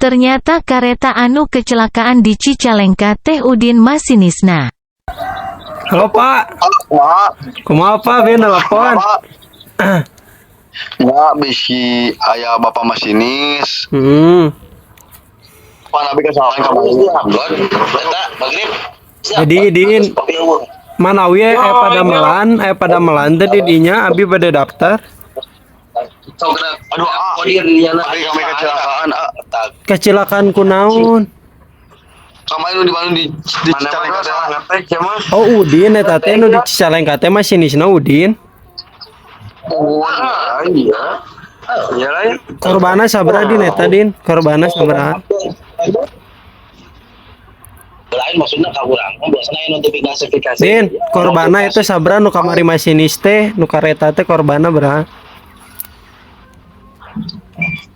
Ternyata kareta anu kecelakaan di Cicalengka teh Udin masinisna. Halo, Pak. Mak, Kumaha, Pak? Ben telepon. Pak. Ya, bisi aya bapak masinis. Pak, nabi kesalahan kamu. Eta maghrib. Jadi, Din, manawi aya padamelan teh di dinya abi bade daftar. Aduh, ah. Abi kami kecelakaan, ah. Kecelakaan kunaon? Kemarin nu di mana di Cicalengka teh. Oh, Udin eta teh nu di Cicalengka teh masinisna Udin. Oh, Iya. Iya lah ya. Korbana sabaraha, Din, eta, Din? Korbana sabaraha? Lain maksudnya ka urang mah biasanya aya notifikasi. Din, korbana itu sabaraha nu kamari masinis teh, nu kareta teh korbana baraha?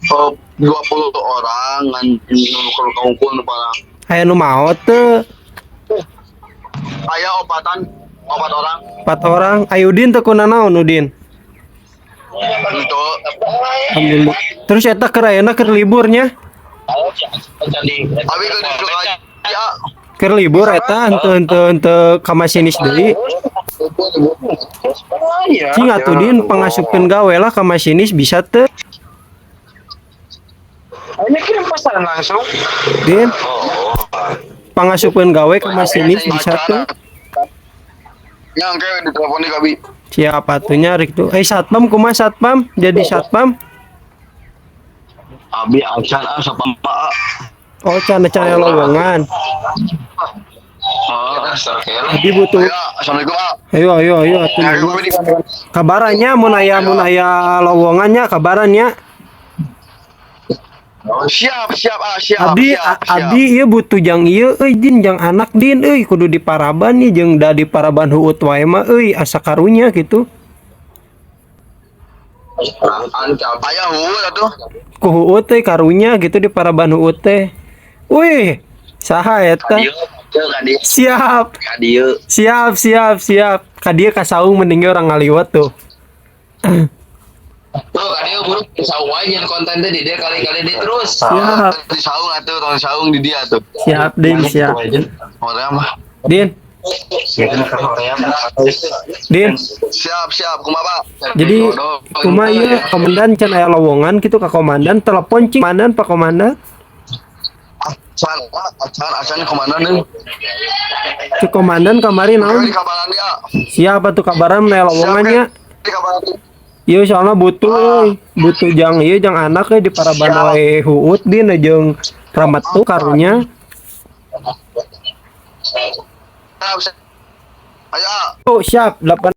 Oh, 20 orang ngan nu luka hungkul nu parah. Aya nu maot teu? Aya opatan, opat orang. Empat orang. Ayo, Udin teu kunanaon, Udin? Itu. Alhamdulillah. Terus eta keur ayeuna keur liburnya? Abi ke di ya. Keur libur eta henteu henteu henteu ka masinis deui. Cing atuh, Din, pangasupkeun gawe lah ka masinis, bisa teu? Ini kirim pesan langsung. Din. Pangasupkeun gawe ka masinis bisa teu? Yang kayak di telepon di kabi. Siapa tuh nyari tuh? Eh, satpam kumaha, satpam? Jadi satpam? Abi acan, ah, satpam, Pak. Oh, can can lowongan. Oh, Abi butuh. Ya, assalamualaikum, ah. Ayo, ayo, ayo atuh. Ayo, kami di Kabarannya mun aya lowongannya, kabarannya. Siap, siap, ah, siap, Abdi siap, siap. Abdi ieu butuh jang ieu euy, Din, jang anak, Din, euy, kudu diparaban nih jeung da diparaban huut wae mah euy, asa karunya gitu. Aya huut atuh. Ku huut teh karunya gitu diparaban huut teh. Wih, saha eta? Kadieu. Siap. Kadieu. Siap, siap, siap. Kadieu ka saung mending orang ngaliwat tuh. Tuh kadieu buru saung wae nyen konten teh di dia kali-kali di terus. Siap. Di saung atuh, tong saung di dia tuh. Siap, Din, siap. Hoream mah. Din, Din. Siap, siap, kumaha, Pak? Jadi kumaha ieu, komandan, can aya lowongan gitu ka komandan? Telepon cing komandan, Pak Komandan. Acan, acan, acan komandan deui. Ke komandan kamari naon? Di kabaran dia. Siapa tuh kabaran mun aya lowongannya? Di kabaran. Iya, soalnya butuh euy, butuh jang ieu, jang anak euy, di paraban wae huut, Din, jeung ramat tuh karunya. Siap, siap. Ayo, ah. Oh, siap, 8.